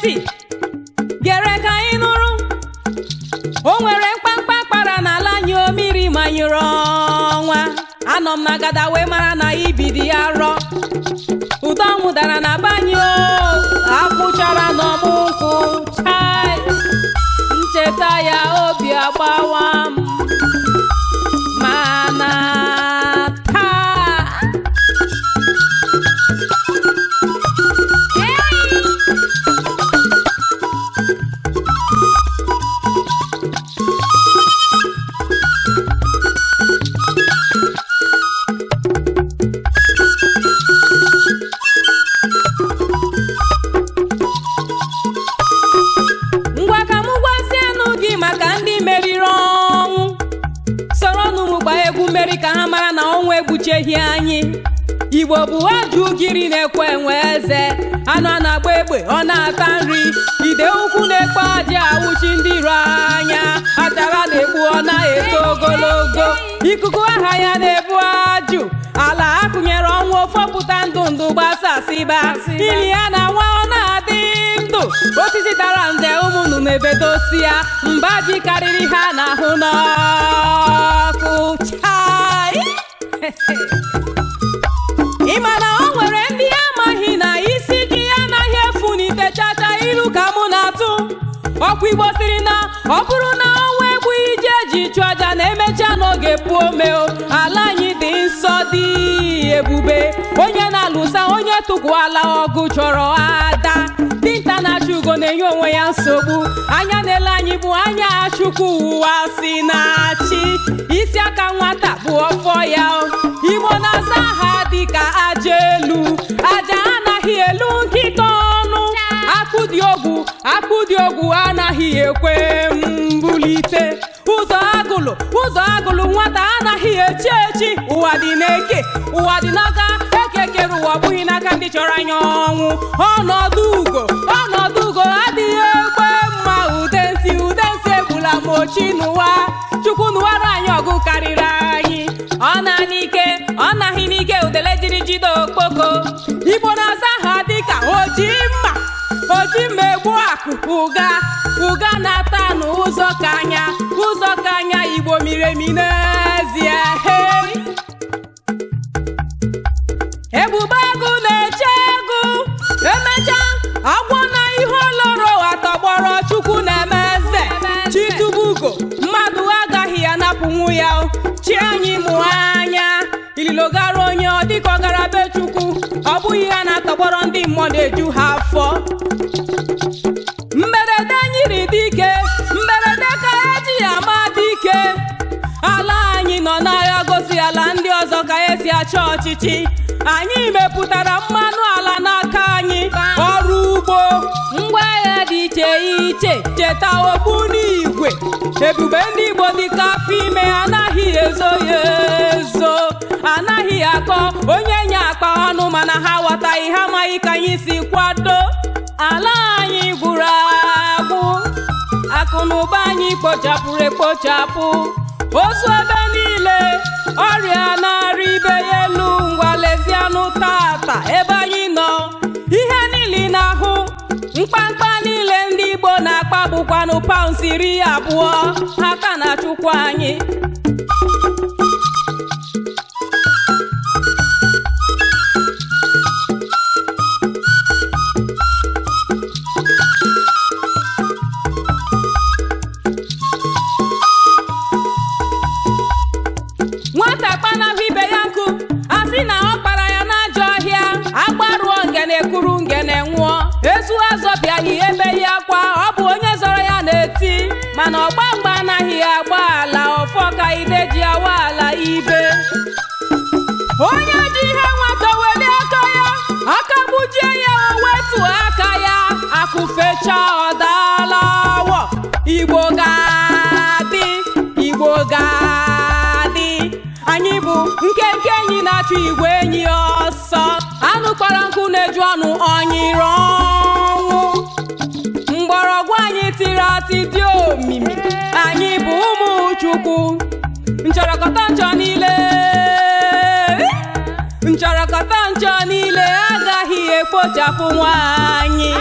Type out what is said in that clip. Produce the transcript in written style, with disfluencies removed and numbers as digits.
Ntị gere ka anyị nụrụ. O nwere mkpamkpa kpara n'ala anyị, o mmiri manyụrụ ọnwa. Anọ m na gada wee mara na ibidi ya rọ. Ụdọ ọnwụ dara na banyị, o akwụchara n'ọmụ nkwụ. Chai, ncheta ya, obi agbawa m. Mana taa, ngwa, ka m gwazienụ gị maka ndị meriri ọnwụ. Soronụ m gbaa egwu mmeri ka ha mara na ọnwụ egbucheghị anyị. Igbo bụ ajụ ugiri na-ekwe enwe eze anụ a na-agba egbe, ọ na-ata nri. Ide ukwu na-ekpe aja awụchi ndị iro anya. Achara na-egbu, ọ na-eto ogologo. Ikuku aha ya na-ebu ajụ. Ala akụnyere ọnwụ, ofopụta ndụ ndụ gbasasịba. Ili ya na nwa, ọ na-adị ndụ. Osisi dara nze, ụmụ nnụnụ ebedosi ya. Mba ji karịrị ha n'ahụ n'ọkụ. Chai, ị ma na o nwere ndị amaghị na isi ji anaghị efu n'ite chacha. Ilu ka mụ na-atụ. Ọkwa Igbo siri na ọ bụrụ na ọnwa egbughị iji eji chụ aja, na-emecha n'oge puo omeo. Ala anyị dị nsọ, dị ebube. Onye na-alụsa onye tụkwala ọgụ chọrọ ada. Dinta na-achụ ugo na-enye onwe ya nsogbu. Anya na-ele anyị bụ anya Chukwu. Ụwa si na-achị isi aka nwata bụ ọfọ ya o. Igbo na-aza aha dịka aja elu. Aja anaghị elu nkịta ọnụ. Akụ dị ogwu, akụ dị ogwu anaghị ekwe mbulite. Ụzọ agụlụ, ụzọ agụlụ nwata anaghị echi echi. Ụwa dị n'eke, ụwa dị n'aka ekekere ụwa, ọ bụghị n'aka ndị chọrọ anya ọnwụ. Ọnọdụ ugo, ọnọdụ ugo adịghị ekwe mma. Udensi, udensi egbula m ochi n'ụwa. Chukwu nụwara anyị ọgụ karịrị anyị. Ọ na n'ike, ọ naghị n'ike. Udele jiri jide okpoko. Igbo na-aza ha dịka oji mma, oji mma egbu akụ. Ụga ụga na-ata n'ụzọ ka anya, ụzọ ka anya. Igbo miri emi n'ezie. Hey! Ebube agụ na-eche egwu emecha agwọ na ihe oloro atọgbọrọ. Chukwu na-eme eze chitubugo, mmadụ agaghị anapụnwu ya o. Chi anyị mụ anya ililogara onye ọ dịka ọ gara be Chukwu. Ọ bụghị ha na-atọgbọrọ, ndị mmụọ na-eju ha afọ. Mberede nyiri dike, mberede ka eji ama dike. Ala anyị nọ n'agha gosi ala ndị ọzọ ka esi achị ọchịchị. Anyị mepụtara mmanụ ala n'aka anyị, ọrụ ugbo, ngwa agha dị iche iche. Cheta ogbu n'igwe. Ebube ndị Igbo dịka afọ ime, anaghị ezo ya ezo, anaghị akọ onye nye akpa ọnụ. Mana ha ghọtaghị, ha amaghị ka anyị si kwado. Ala anyị gwụrụ agwụ, akụ na ụba anyị kpochapụrụ ekpochapụ, ozu ebe niile, ọrịa na-arị ibe ya elu. Ngwa, lezianụ tata ebe anyị nọ. Ihe niile na-ahụ, mkpamkpa niile ndị Igbo na-akpa bụkwanụ pounds 20. Ha ka na-achụkwa anyị. Nwata kpanahụ ibe ya nkụ, a sị na ọ kpara ya n'ajọ ọhịa. Agbarụọ ngene kwuru ngene nwụọ. Ezu azọpịaghị ebe ya akwa, ọ bụ onye zọrọ ya na-eti. Mana ọgba mgba anaghị agba ala ọfọ ka ide ji awa ala ibe. Onye ji ihe nwata welie aka ya, aka gbujie ya, o wetuo aka ya, akụ fechaa, ọ daala awọ. Igbo ga-adị, Igbo ga-adị. Anyị bụ nkenke enyi na-achụ igwe enyi ọsọ. Anụ kpara nkụ na-eju ọnụ ọnyịrị ọnwụ. Mgbọrọgwụ anyị tiri atị, dị omimi. Anyị bụ ụmụ Chukwu. Nchọrọkọta nchọ niile, nchọrọkọta nchọ niile agaghị ekpochapụ nwanyị.